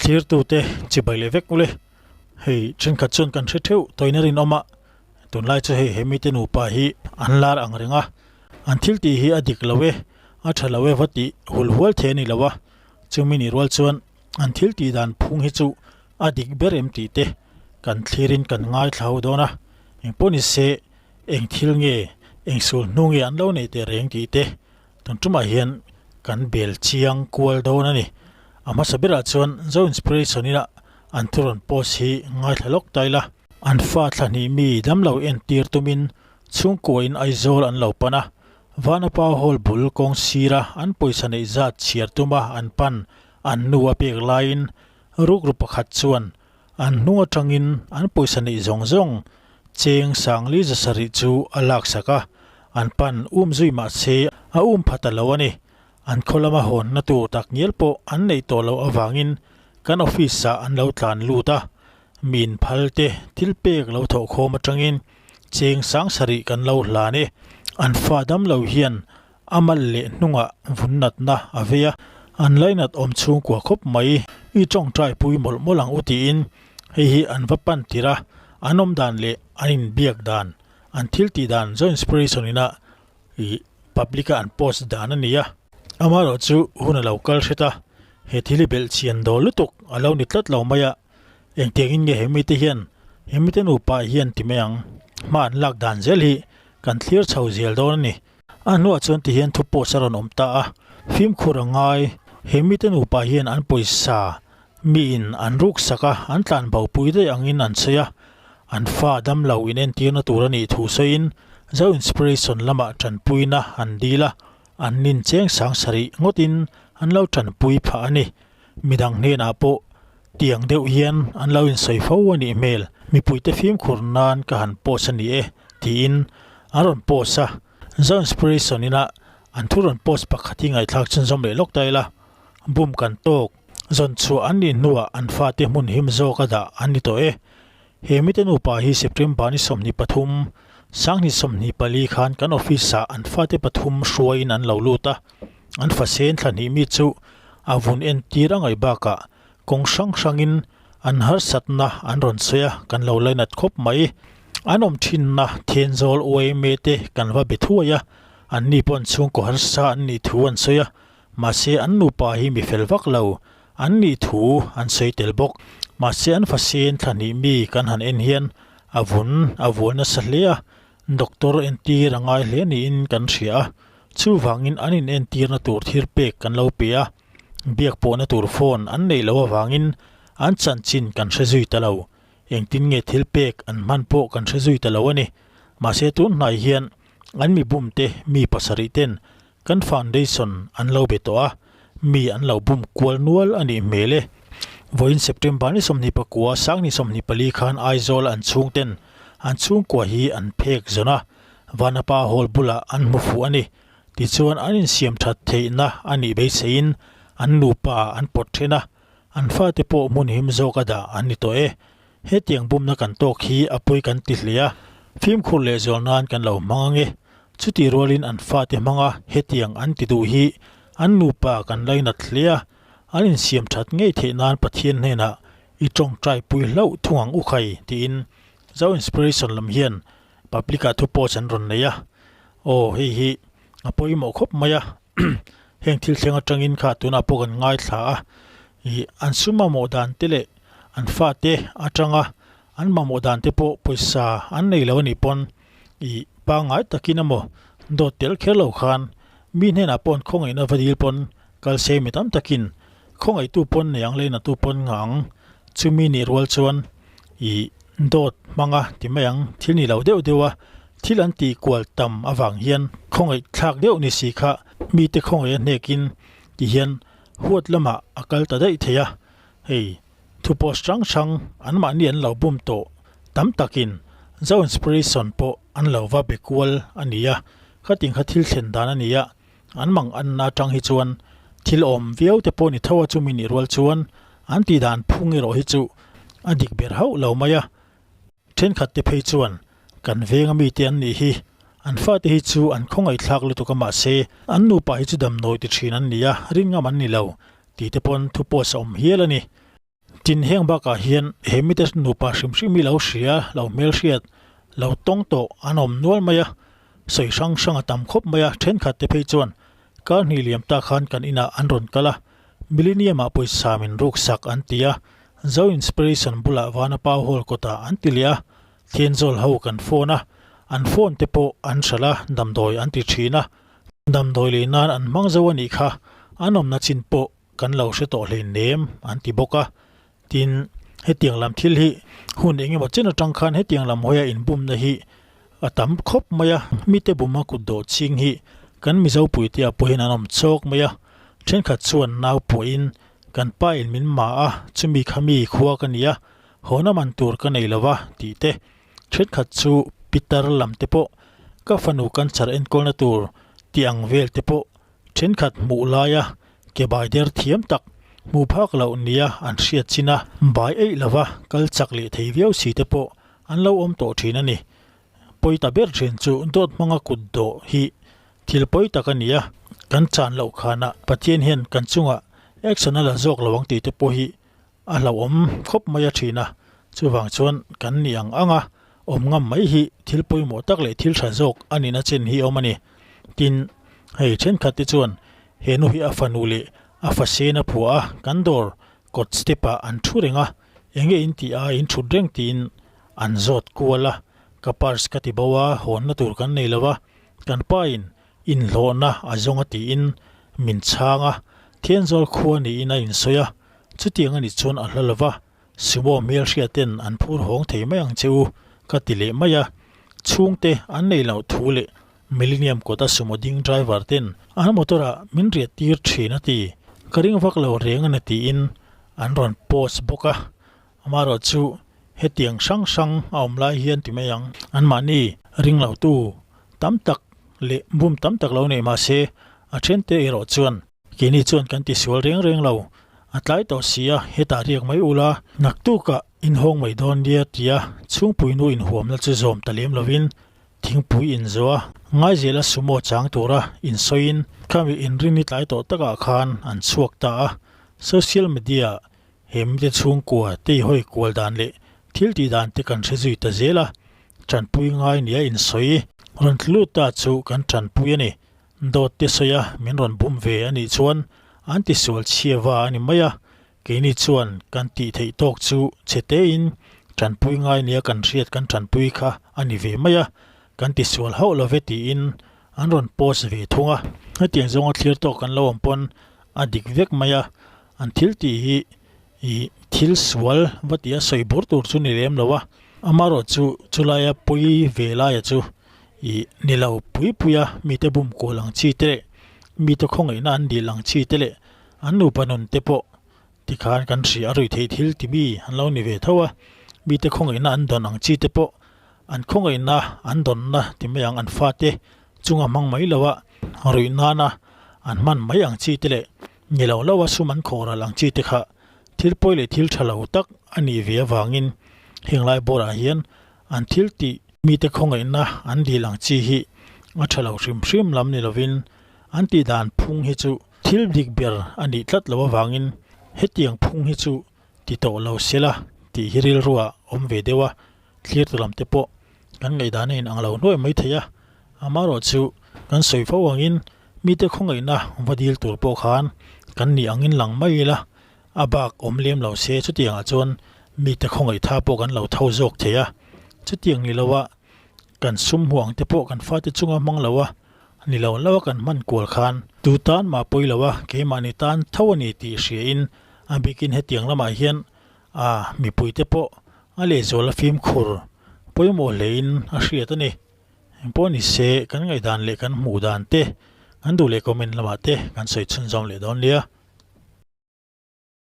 Thlirtute chibai leh vek ule. Hei thenkhat chuan kan hre theuh tawina rinawm a, tunlai chu hei he mite nupa hi an lar ang reng a, an thil tih hi a dik lo e, a tha lo e va tih hul hual thei a ni lo a, chumi nih rual chuan an thil tih dan phung hi chu a dik ber em tih te kan thlirin kan ngaithla ho dawn a, engpawh ni se eng thil nge eng sul hnu nge an lo neih teh reng tih te Tun tumah hian kan bel chiang kual dawn a ni. A hmasa berah chuan Zo Inspiration ina an thu rawn post hi ngaithla lawk ta ila. An fa thlahnih mi damlo entir tumin chhungkuain Aizawl an lo pan a, Vanapa Hall bul kawng sira an pawisa neih zat chhiar tuma an pan an nu a pek laiin rukru pakhat chuan an hnung atangin an pawisa neih zawng zawng cheng sangli zasarih chu a laksak a, an pan um zui mah se a um pha ta lo a ni. An khaw lama hawnna tur tak ngial pawh an neih tawh loh avangin kan office ah an lo tlan lut a, min phal te thil pek lo thawh khawm atangin cheng sangsarih kan lo hlan e. An fa dam lo hian A mal leh hnungah vun natna a vei a, an lainat awm chhungkua khawp mai. I tawngtai pui mawlh mawlh ang u tiin hei hi an va pan tir a, an awm dan leh an inbiak dan, an thil tih dan Zo Inspiration ina ih public a an post dan a ni a. Amaherawh chu hun a lo kal hret a, he thil hi belh chian dawl lutuk a lo ni tlat lo mai a, engtiangin nge he mite hian he mite nupa hian ti mai ang, hma an lak dan zel hi kan thlir chho zel dawn a ni. A hnuah chuan ti hian thu post a rawn awm ta a, fimkhur a ngai, he mite nupa hian an pawisa miin an ruk sak a, an tlan bo pui daih angin an sawi a, an fa damlo inentirna tur a nih thu sawiin Zo Inspiration lamah tanpuina an dil a, an nin cheng sang sarih ngawtin an lo tanpui phah a ni. Midang hnenah pawh tiang deuh hian an lo insawi fo a nih hmel, mipuite fimkhur nan ka han post a ni e tiin an rawn post a, Zo Inspiration ina an thu rawn post pakhat hi ngaihthlak chhunzawm leh lawk ta ila, bum kan tawk, zawn chhuah an nih hnuah an fate hmun him zawk a dah an ni tawh e. He mite nupa hi September ni 23, 2024 khan kan office ah an fate pathum hruaiin an lo lut a, an fasen thla hnih mi chu a vun entir a ngaih bakah kawng hrang hrangin an harsatna an rawn sawi a, kan lo lainat khawp mai. An awm thinna Thenzawl yma te kan va be thuai a, anni pawh an chhungkaw harsa an nih thu an sawi a, mahse an nupa hi mi fel vak lo an nih thu an sawi tel bawk. Mahse an fasen thla hnih mi kan han en hian a vun a vual nasa hle a, Doctor entir a ngai hle niin kan hria a, chuvangin an inentirna tur thil pek kan lo pe a, biak pawhna tur phone an neih loh avangin an chanchin kan hre zui ta lo. Engtin nge thil pek an hman pawh kan hre zui ta lo a ni. Mahse tun hnai hian an mi bum te mi pasarih ten kan foundation an lo be tawh a, mi an lo bum kual nual a nih hmel e. Vawiin September ni 29, 2024 khan Aizawl an chhungten an chhungkua hi an phek zawn a, Vanapa Hall bulah an hmu fuh a ni. Tichuan an insiam that theihna a nih beiseiin an nupa an pawt then a, an fate pawh hmun him zawk a dah an ni tawh e. Hetiang bumna kan tawk hi a pawi kan ti hle a, fimkhur leh zual nan kan lo hmang ange. Chutih rualin an fate hmanga hetiang an ti duh hi an nupa kan lainat hle a, an insiam that ngei theih nan Pathian hnenah i tawngtai pui hlauh thung ang u khai tiin Zo Inspiration lam hian public ah thu post an rawn nei a. Aw hei hi a pawimawh khawp mai a, heng thil thleng atangin kha tunah pawh kan ngaithla a, ih an sum mamawh dan te leh an fate atanga an mamawh dan te pawh pawisa an nei lo anih pawn ih pangngai takin emaw dawt tel kher lo khan mi hnenah pawh an khawngaihna va dil pawn kal se mi tam takin khawngaihtu pawn nei ang leinatu pawn nghah ang chumi nih rual chuan ih dawt hmanga ti mai ang thil ni lo deuh deuh a thil an tih kual tam avang hian khawngaih thlak deuh ni si kha mite khawngaih a hnekin ti hian huat lamah a kal ta daih thei a hei thu post hrang hrang anmahni an lo bum tawh tam takin Zo Inspiration pawh an lo va be kual a ni a khatin kha thil thlen dan a ni a an mang anna atang hi chuan thil awm viau te pawh ni tho a chumi nih rual chuan an tih dan phung erawh hi chu a dik ber hauh lo mai a thenkhat te phei chuan kan venga mite an nih hi an fate hi chu an khawngaihthlak lutuk a mahse an nupa hi chu damdawi ti thin an ni a rin ngam an ni lo tih te pawn thu post a awm hial a ni. Tin, heng bakah hian he mite nupa hrim hrim hi lo hria, lo hmelhriat, lo tawng tawh an awm nual mai a, sawi hrang hrang a tam khawp mai a, thenkhat te phei chuan kar hnih liam ta khan kan inah an rawn kal a, Millennium ah pawisa min ruk sak an ti a, Zo Inspiration bulah Vanapau Hall kawtah an ti leh a, Thenzawl ho kan phone a, an phone te pawh an hralh a, damdawi an ti thin a, damdawi lei nan an hmang zo a nih kha, an awmna chin pawh kan lo hre tawh hlein nem an ti bawk a. Tin, hetiang lam thil hi hun eng emaw chen atang khan hetiang lam hawia inbumna hi a tam khawp mai a, mite buma kut dawh ching hi kan Mizo puitea pawhin an awm chawk mai a, thenkhat chuan nau pawhin kan pa in min ma a, chumi kha mi khua ka ni a, hawna man tur ka nei lo va tih te, thenkhat chu pitar lam te pawh ka fanu cancer enkawlna tur tih ang vel te pawh Thenkhat hmuh laia ke bai der thiam tak hmuh phak loh nia an hriat chin a, bai eih lova kal chak leh thei viau si te pawh an lo awm tawh thin a ni. Pawi ta ber thin chu dawt hmanga kut dawh hi thil pawi tak a ni a, kan chan loh khanah Pathian hian kan chungah action a la zawk lo ang tih te pawh hi A hlauhawm khawp mai a thin a, chuvang chuan kan nih ang ang a, awm ngam mai hi thil pawimawh tak leh thil tha zawk a nihna chen hi a awm a ni. Tin, hei thenkhat te chuan he nu hi a fanu leh a fa sen a phuah a, kan dawr kawt step ah an thu reng a, enge in tih a in thut reng tiin an zawt kual a, ka purse ka ti bo a, hawnna tur kan nei lo a, kan pa in Inhlawhna a zawng a tiin min chhang a, Thenzawl khua niin a insawi a, chutiang a nih chuan a hla lova, Sumo hmelhriaten an phur hawng thei mai ang che u, ka ti leh mai a. Chhungte an nei loh thu leh Millennium kawta Sumo ding driver ten an motor ah min riah tir thin a ti, ka ring vak lo reng a ni tiin an rawn post bawk a. Amaherawh chu hetiang hrang hrang a awm lai hian ti mai ang, anmahni ring lotu tam tak leh bum tam tak lo nei mahse a thente erawh chuan keini chuan kan tisual reng reng lo, a tlai tawh si a, hetah riak mai ula, naktukah inhawng mai dawn nia tia chhungpuinu inhuamna chu zawm ta lem lovin thingpui inzawh a, ngaizela sumo chang tura insawiin khami inrini tlai tawh takah khan an chhuak ta a, social media He mite chhungkua te i hawi kual dan leh thil tih dan te kan hre zui ta zel a, tanpui ngai nia insawi rawn tlu lut ta chu kan tanpui a ni. Dawt te sawi a min rawn bum ve a nih chuan an tisual chhia va a ni mai a, keini chuan kan tih theih tawk chu chhe tein tanpui ngai nia kan hriat kan tanpui kha a ni ve mai a, kan tisual hauh lo ve tiin an rawn post ve thung a. Hetiang zawnga thlir tawk kan lo awm pawn a dik vek mai a, An thil tih hi ih thil sual va tia sawi bur tur chu ni lem lo a, amaherawh chu chulaia pawi ve laia chu ih ni lo pui pui a, mite bum kual ang chi te leh mite khawngaihna an dil ang chi te leh an nupa nun te pawh tikhan kan hria a ruih theih thil ti mi an lo ni ve tho a, mite khawngaihna an dawn ang chi te pawh an khawngaihna an dawnna ti mai ang an fate chunga hmang mai lo a ruih nana an hman mai ang chi te leh Ni lo lo a sum an khawh ral ang chi te kha thil pawi leh thil tha lo tak a nih ve avangin heng lai bawrah hian an thil tih mite khawngaihna an dil ang chi hi a tha lo hrim hrim lam ni lovin an tih dan phung hi chu thil dik ber a nih tlat lo avangin hetiang phung hi chu ti tawh lo sela tih hi rilruah awm ve deuh a. Thlir tu lam te pawh kan ngaihdan a inang lo hnuai mai thei a, amaherawh chu kan sawi fo angin mite khawngaihna va dil tur pawh khan kan nih angin lang mai ila, a bak awm lem lo se chutiangah chuan mite khawngaih tha pawh kan lo tho zawk thei a, chutiang ni loa kan sum hmuh ang te pawh kan fate chunga hmang lo a, ni lo lo a kan hman kual khan tu tan mah pawi lo a, keimahni tan tho a ni tih hriain a bikin hetiang lamah hian A mipuite pawh a lehzual a fimkhur pawimawh hlein a hriat a ni. Engpawh ni se kan ngaihdan leh kan hmuh dan te, kan duh leh comment lamah te kan sawi chhunzawm leh dawn nia.